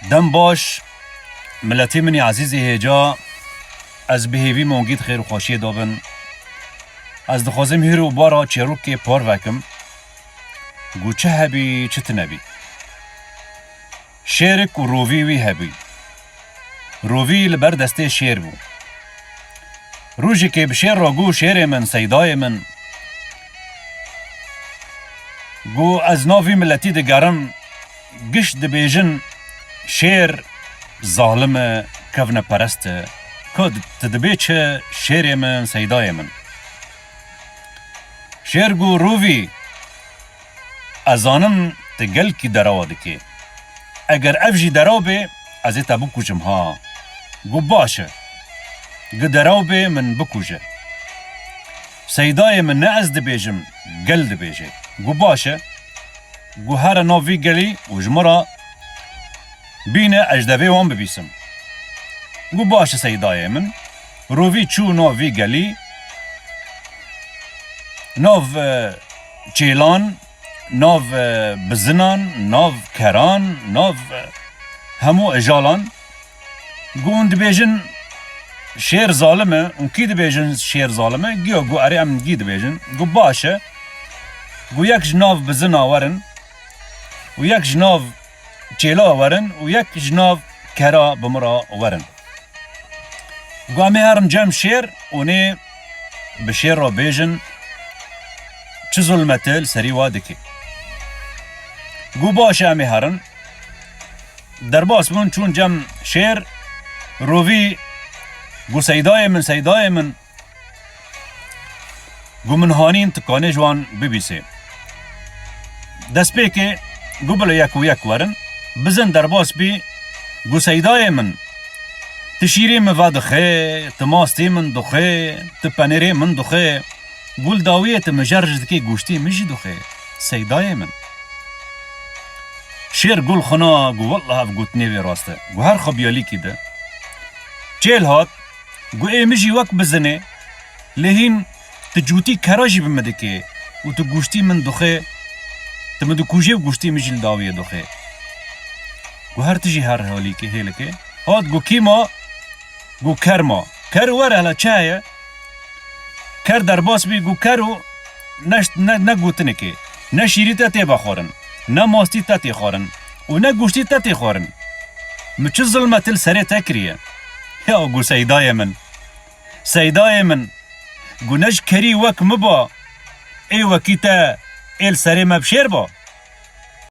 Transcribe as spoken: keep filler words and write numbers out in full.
Dem baş, miletê min ê ezîzê hêca, ez bi hêvî mongî di xêr û xweşiyê de bin. Ez dixwazim hîr û bara çêrokê parvekim, ku çi hebî, çi tune bî. Şêrik û rovî wî hebî. Rovî li ber destê şêr bû. Rojekê bi şêr re got, "Şêrê min, seydayê min." Got, "Ez nav vî miletî digerim, giş dibêjin şêr zalim e, kevneperest e. Ka di-, tu dibê çi, şêrê min, seydayê min?" Şêr got, "Rovî, ez zanim tu gelkî derewa dikê. Eger ev jî derew bê, ez ê te bikujim ha." Got, "Baş e. Gi derew bê, min bikuje. Seydayê min ne ez dibêjim, gel dibêje." Got, "Baş e." Got, "Here nav vî gelî û ji min re bîne, ez ji devê wan bibîsim." Got, "Baş e seydayê min." Rovî çû nav vî gelî, nav, e, çêlan, nav, e, bizinan, nav keran, nav, e, hemû ejalan. Got, "Hûn dibêjin şêr zalim e, hûn kî dibêjin şêr zalim e?" Giya got, "Erê, em gî dibêjin." Got, "Baş e." Got, "Yek ji nav bizina werin û yek ji nav çêla werin û yek ji nav kera bi min re werin." Got, "Em ê herin cem şêr û nê bi şêr re bêjin çi zulme tu li serî wa dikî." Got, "Baş e, em ê herin." Derbas bûn, çûn cem şêr, rovî got, "Seydayê min, seydayê min." Got, "Min hanîn tu kanê ji wan bibîsê." Destpêkê got, "Bila yek û yek werin." Bizin derbas bî, got, "Seydayê min, tu şîrê min vedixê, tu mastê min dixê, tu penêrê min dixê. Got, li dawiyê tu mijer ji dikê, goştê min jî dixê, seydayê min." Şêr got, "Xwina," got, "wellah ev gotinê wê rast e." Got, "Her xwe biyalîkî de." Çêl hat, got, "Ê min jî wek bizinê, lê hîn tu cûtî kera jî bi min dikê û tu goştî min dixê, tu min dikujê û goştî min jî li dawiyê dixê." Got, "Her tijî her halîkê hêlikê." Hat, got, "Kî ma?" Got, "Ker ma." Ker were, hela çi heye? Ker derbas bî, got, "Ker û ne, ne, ne gotinikê, ne şîrî te tê vexwarin, ne mastî te tê xwarin û ne goştî te tê xwarin. Min çi zilme tu li serê te kiriye?" Ya got, "Seydayê min, seydayê min, got, ne ji kerî wek min ba, ê wekî te ê li serê me bi şêr ba."